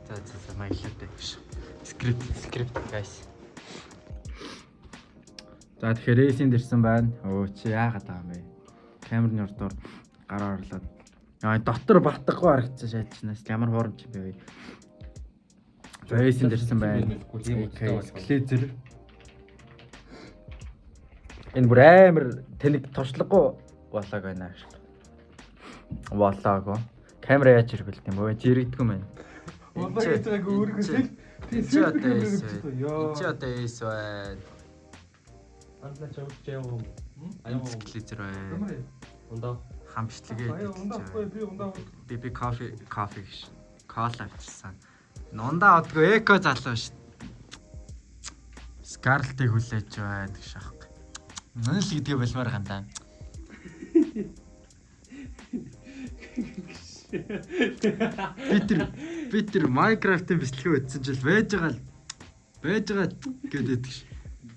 За за за маялаатай гэж. Script script guys. За тэгэхээр рейсинд ирсэн байна. Өө чи яагаад байгаа юм бэ? Камерны урдуур гараа орлоод. Яа дотор батгахгүй харагдсан шаачнаас ямар хуурамч юм бэ? За рейсинд ирсэн байна. Глезер. Энэ бүр амар тэнэг туршлагагүй болоог байна гэж. Болоог. Камера яаж хэрэгэлт юм бэ? Жирэгдгүй юм байна. Болоо гэж байгааг өөрийнхөө сэл тий Энд чи селфи одоо камер эс өгч байна. ёо. Энд чи одоо эс байна. Андлаа чавч яав юм. Энд глизер байна. Ямар юм? Ундаа. Хамшлэгээ Аяа ундаа авахгүй би ундаа Би би кофе кофе гэж. Кола авчирсан. Нундаа одгүй эко залуу шүү. Скарлтыг хүлээж байна гэж аахгүй. Нүн л гэдгээ болмоор гандаа. Би тэр би тэр Minecraft-ын бичлэгээ үзсэн чил байж байгаа л байж байгаа гэдэг ш.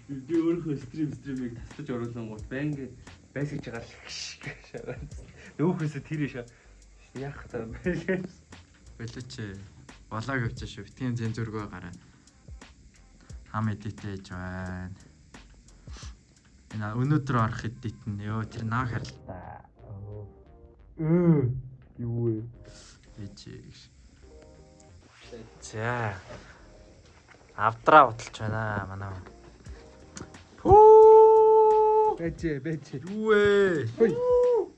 Би өөрийнхөө стримийг тастаж оруулсан гот банг байсгаж байгаа л гэж шагаад. Нөөхөөсөө тэр ишээ. Яах вэ? Болооч болоог явчих шүү. Битгийн зэн зүргөө гараа. Хам эдит ээж байна. Энэ өнөөдөр орох эдит нь ёо тэр наа харалтаа. Өө юу вэ? Ээж гэж. За. Авдраа уталж байна манай. хүн. Пүү! Бэжээ бэжээ. Юу вэ? Хой.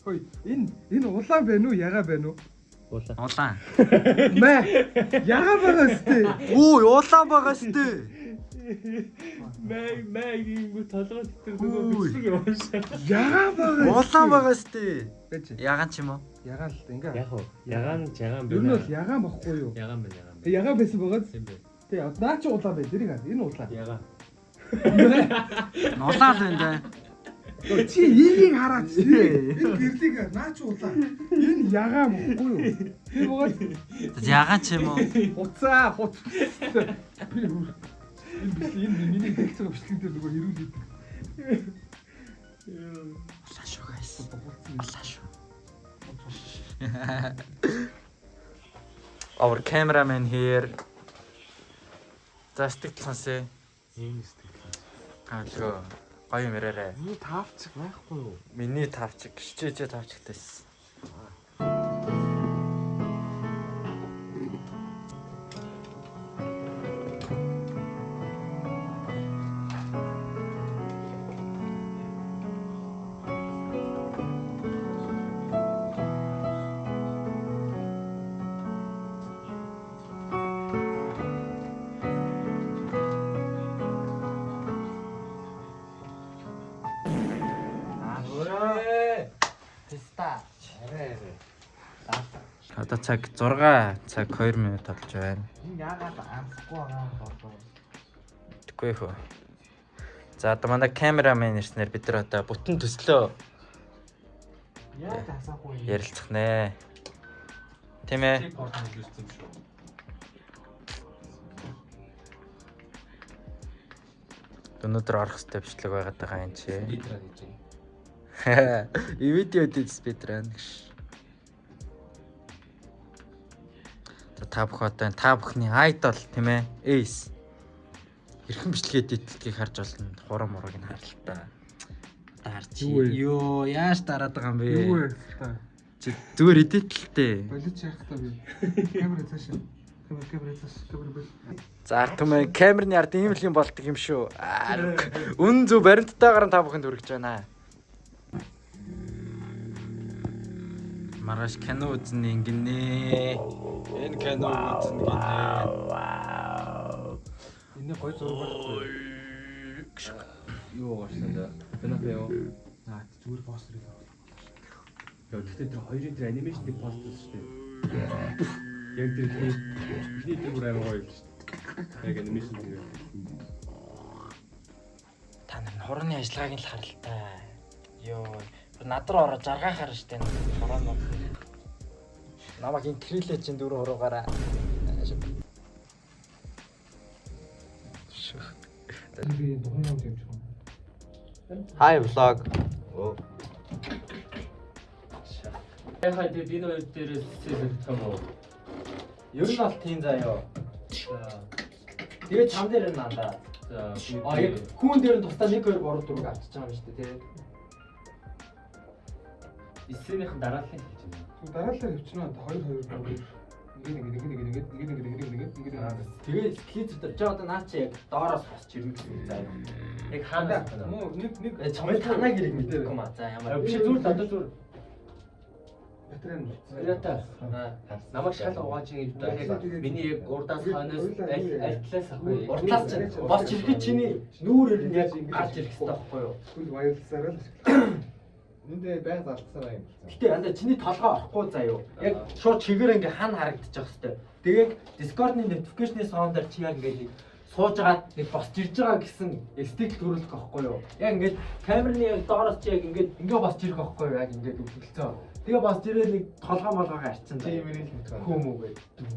Хой. Энэ энэ улаан байна уу? Ягаа байна уу? Уулаа. Улаан. Мэ. Ягаа байгаа сте. Үу, улаан байгаа штэ. Мэ мэ гингүү толгой дотор нөгөө бичлэг явуулшаа. Ягаа байгаа. Улаан байгаа штэ. Бэжээ. Ягаан ч юм уу? Ягаан л ингээ. Яг уу. Ягаан жагаан Ер нь бол ягаан бохгүй юу? Ягаан байна ягаан. Тэг ягаан байсан байгаа. Тийм бэ. Тэг наа чи улаан байна. Тэрийг хар. Энэ улаан. Ягаан. Улаан л байна да. Йоо, чи энийг хараач. Энэ гэрлийг хар. Наа чи улаан. Энэ ягаан бохгүй юу? Тэр байгаа. Ягаан ч юм уу? Хуцаа хуц. Би энэ бичлэг энэ миний дэлцэг бичлэг дээр нөгөө хэрүүл хийдэг. Улаан шүү guys. Улаан шүү. Our cameraman here. За сэтгэл сонсъё. Энэ сэтгэл. Гаалгүй. Гоё юм яриарай. Миний таавцэг байхгүй юу? Миний тавчиг, хичээжээ тавчигтайсэн. Писта. Одоо цаг 6 цаг 2 минут болж байна. Энэ яагаад амсахгүй байгаа болов? Тэггүй хөө. За одоо манай камерамен ирснээр бид нар одоо бүтэн төслөө Яаж асаахгүй юм? ярилцах нэ. Тийм ээ. Порт хэлсэн юм шүү. Өнөөдөр орох хэрэгтэй бичлэг байгаад байгаа юм чи. Литраа гэж байна. Видео дид speedrun гэж. За та бүхэн одоо энэ та бүхний idol тийм ээ. Ace. Хэрхэн бичлэгээ дидэлтгийг харж болно. Хурам мураг нь харалтаа. Одоо харж. Юу вэ? Йоо, яаж дараад байгаа юм бэ? Юу вэ? Та Чи зүгээр эдитэлтэй. болож яах та би. Камера цаашаа. Камера камера цааш. Камера бол. За ард түмэн камерны ард ийм л юм болдог юм шүү. Аа, Үн зүв баримттайгаар нь та бүхэнд хүргэж байна. Маргааш кино үзнэ ингэнэ. Энэ кино үзнэ гинэ. Энэ гой зураг байхгүй. Юу гарсан да? Бэнапэ юу? Аа зүгээр постерыг оруулах. Яа гэхдээ тэр хоёрын тэр анимашны пост шүү дээ. Яг тэр эхний тэр бүр амар гоё л шүү дээ. Яг анимашн тэр. Та нар хурууны ажиллагааг нь л харалтаа. Йоо, бүр над руу ороо жаргаа харна штэ энэ хураанууд. Намайг инкрилээ чинь дөрөв хуруугаараа. Шүү. Би духан юм тавьж байгаа. Hi vlog. Яхаа тэр энэ хоёр дээр сэтгэл юм уу? Ер нь бол тийм заяа. Тэгээд чам дээр нь андаа. За. А яг хүүн дээр нь тусдаа 1 2 3 4-г авчиж байгаа юм шүү дээ, тий. Эсрийнхэн дарааллыг хэлж байна. Дараалал хөвчнө 2 2 3 ингээд ингээд ингээд ингээд ингээд ингээд ингээд ингээд ингээд ингээд. Тэгээд скиз дээр чи одоо наа чи яг доороос босч ирнэ гэсэн заа юу. Яг хаана байна? Муу нэг нэг Чамд танаа гэрийг мэдэхгүй маа. За ямар. Биш зүгээр л одоо зүгээр. Батарей нь. Яриата. Намайг шал угааж ингэж яг миний яг урдаас хойноос аль талаас ах вэ? Урдлаас чинь босч ирэхэд чиний нүүр ер нь яг гарч ирэх хэрэгтэй байхгүй юу? Тэгвэл вайрлсаараа л ашиглах. Нүндээ байг залгасаар юм болсон. Гэтэ андаа чиний толгой орохгүй заа юу. Яг шууд чигээр ингээ хан харагдчих хэвээр. Тэгээд Discord-ны notification-ы sound-аар чи яг ингээ нэг сууж агаад нэг босч ирж байгаа гэсэн стик төрүүлэх байхгүй юу? Яг ингээд камерны яг доороос чи яг ингээд ингээ босч ирэх байхгүй юу? Яг ингээд өвдөлцөө. Тэгээ босч ирээд нэг толгой молгоогоо арчин. Тийм ирэл мэдгүй. Хүм үү гэдэг.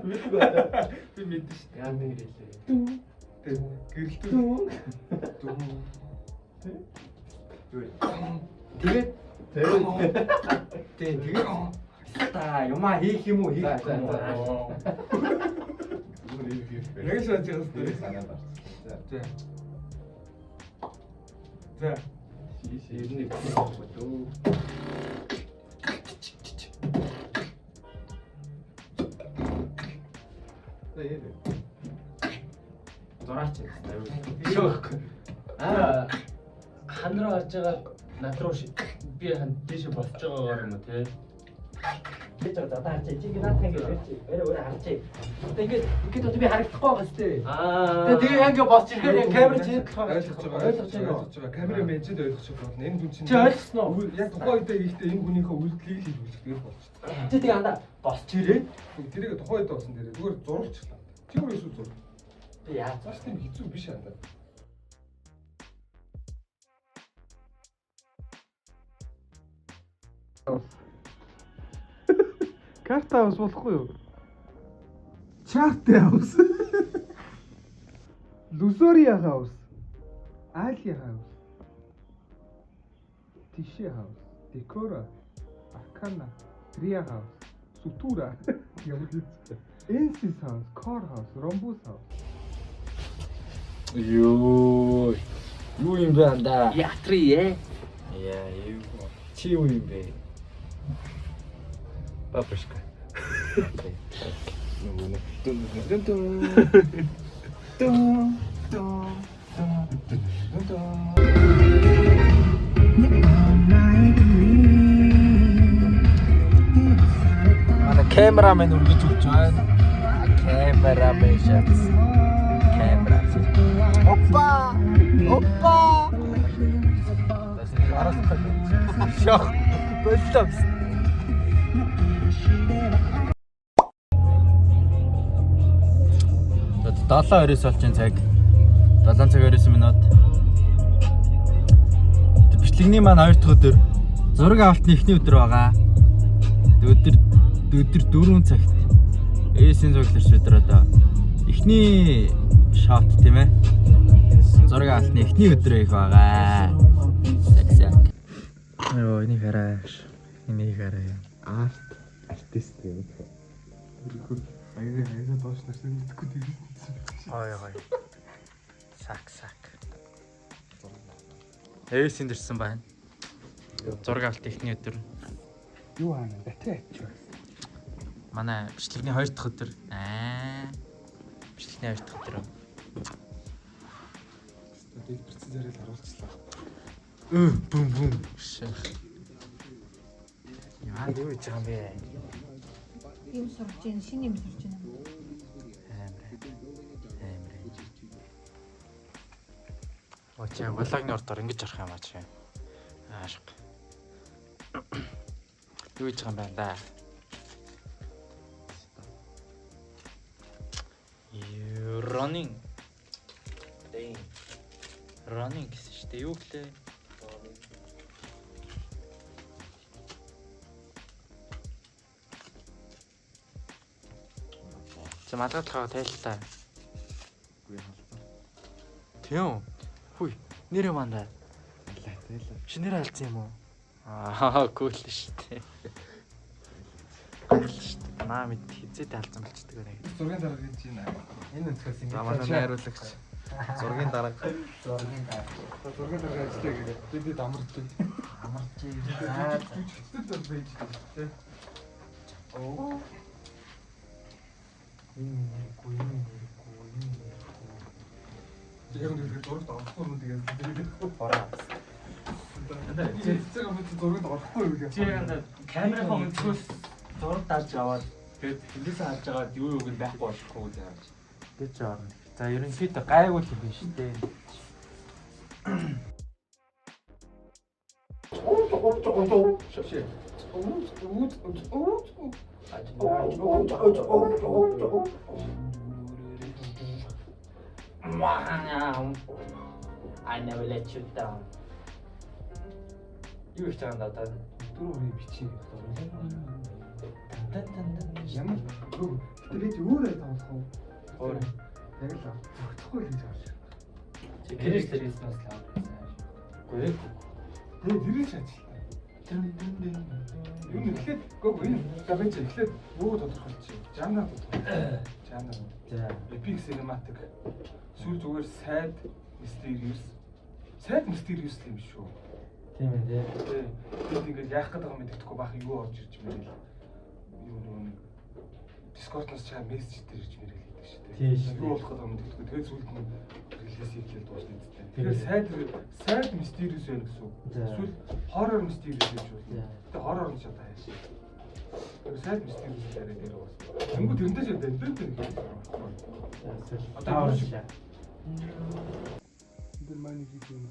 Мэдгүй байна. Би мэдэн шүү Яг нэг хэлээ. дээ. Гэрэлтүү. Тэгээд тийм тэгээд та юмаа хийх юм уу хийх юм уу? Зүгээр ирэх ирэх. Яг л шааж байгаа Тэр юм. санаанд орсон. За. За. За. Ер нь байхгүй дөө. За яа. Зураач юм. Аа хан руу харж байгаа над руу би хан тийш босч байгаагаар юм уу те? Гэж байгаа задаа харчээ. Чи ингэ наадах ингэ ярьж. Өөрөө өөрөө харчээ. Одоо ингэ ингэ одоо би харагдахгүй байгаа сте. Аа Тэгээ яг ингэ босч ирэхээр яг камер чи Ойлгож байгаа. Ойлгож байгаа. Ойлгож байгаа. Камера менежэд ойлгож байгаа болно. Энэ хүн чинь Чи ойлгосноо? Яг тухайн үедээ хийхдээ энэ хүнийхээ үйлдэлийг л хийж үздэг болчихсон. Чи тэгээ андаа босч ирээд Тэрийг тухайн үедээ болсон дээрээ зүгээр зурлчихлаа. Чи өөрөө эсвэл зур. би яаж Цааш тийм хэцүү биш андаа. Карта хаус болохгүй юу? Чарт хаус. Лузория хаус. Али хаус. Тиши хаус. Декора. Аркана. Трия хаус. Сутура. Ямар хэцүү. Энсис хаус, Кор хаус, Ромбус хаус. Йоо. Юу юм бэ андаа? Ятри ээ. Яа, юу. Чи юу юм бэ? Бабушка. Нөгөө нэг дүн дүн дүн Дун дун дун дун дун. Манай камерамен үргэж өгч байна. Камерамен шатс. Камера. Опа! Опа! Шох. Боллоо. Одоо 7:29 болж байна цаг. 7 цаг 29 минут. Бичлэгний маань 2 дахь өдөр. Зураг авалтны эхний өдөр байгаа. Өдөр өдөр 4 цагт Эсийн зураглагч өдөр одоо эхний шот тийм ээ. Зураг авалтны эхний өдөр их байгаа. Сак сак. Йоо, энийг хараа. Энийг хараа. Арт артист юм. Аяга аяга доош нарсан мэдэхгүй тийм. Ой ой. Сак сак. Эсийн дэрсэн байна. Зураг авалт эхний өдөр. Юу хаана батарей авчих. Манай бичлэгний 2 дахь өдөр. Аа. Бичлэгний 2 дахь өдөр. Дэлбэрсэн зэрэг оруулчлаа. Өө бүм бүм. Шах. Яа юу хийж байгаа юм бэ? Юм сурч байна, шинэ юм сурч байна. Амар. Амар. Очоо вологны ордоор ингэж орох юм аа чи. Аашиг. Юу хийж байгаа юм бэ да? Юу running. Дэйн. Running гэсэн шүү дээ. Юу гэлээ? За малгайдлахаа тайлтаа. Үгүй халдсан. Тийм үү? Хүй, нэр юм андаа. Тайлаа тайлаа. Чи нэр алдсан юм уу? Аа, кул шүү дээ. Гайхал шүү дээ. Наа мэд хизээд алдсан болчдөг байна. Зургийн дарга гэж байна. Энэ өнцгөөс ингэ манай найруулагч зургийн дарга. Зургийн дарга. Зургийн дарга ажиллая гэдэг. Бид амарч байна. Амарч. За. Жүжигчдэд бол байж тий. Оо. Энэ нэргүй, энэ нэргүй, энэ нэргүй. Яг нэг зурагт орохгүй юм тэгээд тэгээд Бороо. цэцэг мэт зурагт орохгүй юу гэх. Чи яг камерын өнцгөөс зураг дарж аваад тэгээд эндээсээ харж байгаад юу юуг нь байхгүй болохгүй гэж харж. Гэж орно. За ерөнхийдөө гайгүй л юм биш үү? I never let you down. Юу хийж байгаа юм да одоо? Дөрөв өрөө бичиж. Ямар гэтээ би өөр ай тоглох уу? Өөр. Яг л зөгцөхгүй л гэж байна. Чи гэрээс тэрээс бас л аваад байсан. Үгүй ээ. Тэгээ тэрийг шаачлаа. Юу нэг эхлээд гоо энэ гавэж эхлээд юу тодорхойлчих. Жанр тодорхойлчих. Жанр. За. Epic cinematic. Сүүл зүгээр sad mysterious. Sad mysterious юм шүү. Тийм ээ тий. Тэ. Бид ингээд яах гээд байгаа мэддэхгүй бах юу орж ирж мэрэл. Юу нөгөө нэг Discord-наас чаа мессеж дээр ирж мэрэл гэдэг шүү дээ. Тийм шүү дээ. Юу болох гээд байгаа мэддэхгүй. Тэгээд сүүлд нь релиз хийлээ дуусна гэдэг. Тэгэхээр sad sad mysterious байна гэсэн үг. За. Эсвэл horror mysterious гэж болно. За. Гэтэ horror нь ч одоо хайш. Тэр sad mysterious арай дээр бас. Тэнгүү тэрнтэй ч дэнтэй гэж байна. За эсвэл Одоо одоо юу шиг- Тэр маань хийж юм.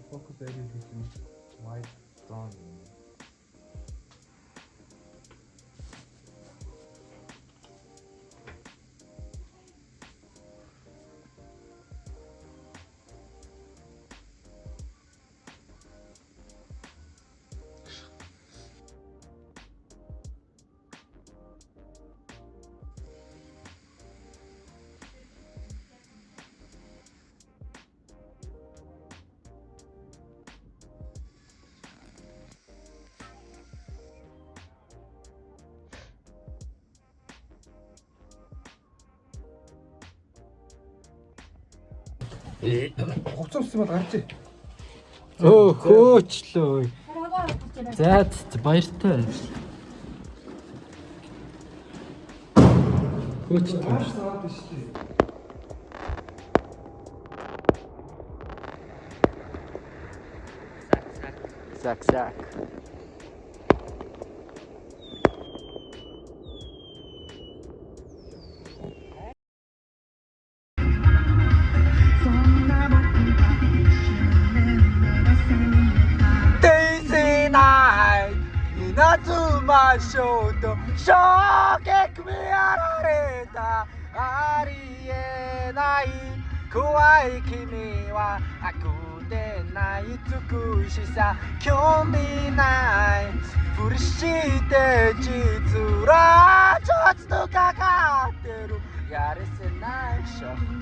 Фокус area гэж юм. White zone. Хувцас өмсөн бол гарч ир. Өө хөөчлөө. Хараагаа авчих байна. За за, баяртай. Хөөчлөө. Маш саад биш үү? Сак сак. Daisy night 稲妻ショート衝撃見やられたありえない怖い君は悪でない美しさ興味ないふりして実はちょっとかかってるやれせないでしょ。